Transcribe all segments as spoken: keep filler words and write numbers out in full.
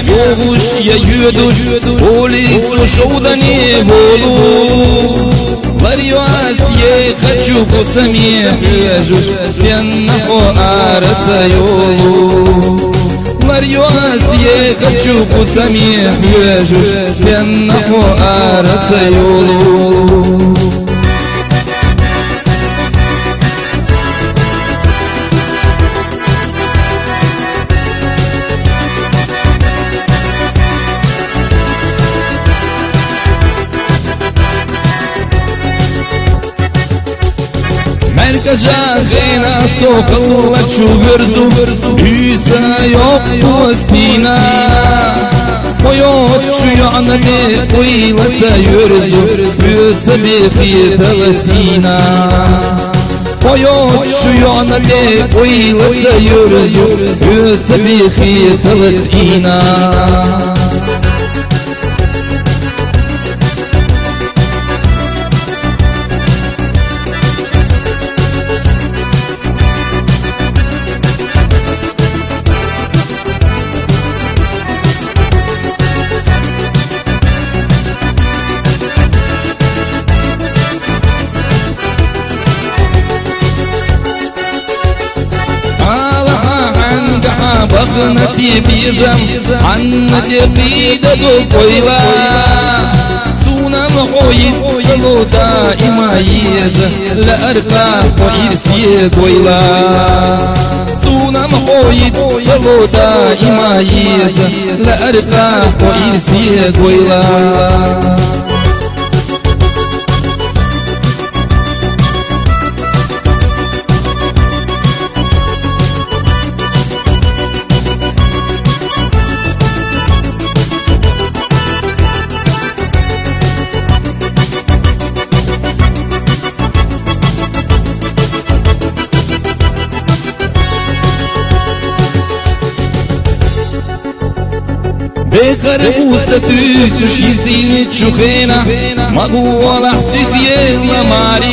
йогӀуш я йоьдуш, улицу шовданиволу. Лар йоацае хачу куцаме хьоьжуш, пенна хьо ара ца йолу. Лар йоацае хачу куцаме хьоьжуш, пенна хьо ара ца йолу. Меркажа гӀена со халла чу верзу, уьйса йоккху стена. Хьо йоцчу йоӀана тӀе уйла ца йоьрзу, уьйса бехетала цӀена. Хьо йоцчу йоӀана тӀе уйла ца йоьрзу, уьйса бехетала цӀена. Алахьа хьанга хьан баханати безам, хьанна тӀе кхийда ду къойла. Суна ма хьо йиц ца ло даима еза, лаьркъа хьо ирсе гойла. Суна ма хьо йиц ца ло даима еза, лаьркъа хьо ирсе гойла. Бехар бу са туьйсуш йисинчу хенахь, ма гӀолахь сихъелла маре.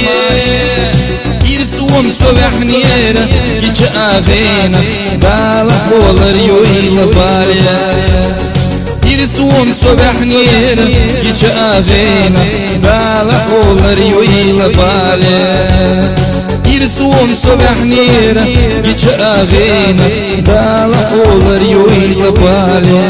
Ирсом со ваьхьнера кича а гӀена, Дала хьолар йойла бале. Ирсом со ваьхьнера кича а гӀена, Дала хьолар йойла бале. Ирсом со ваьхьнера кича а гӀена, Дала хьолар йойла бале.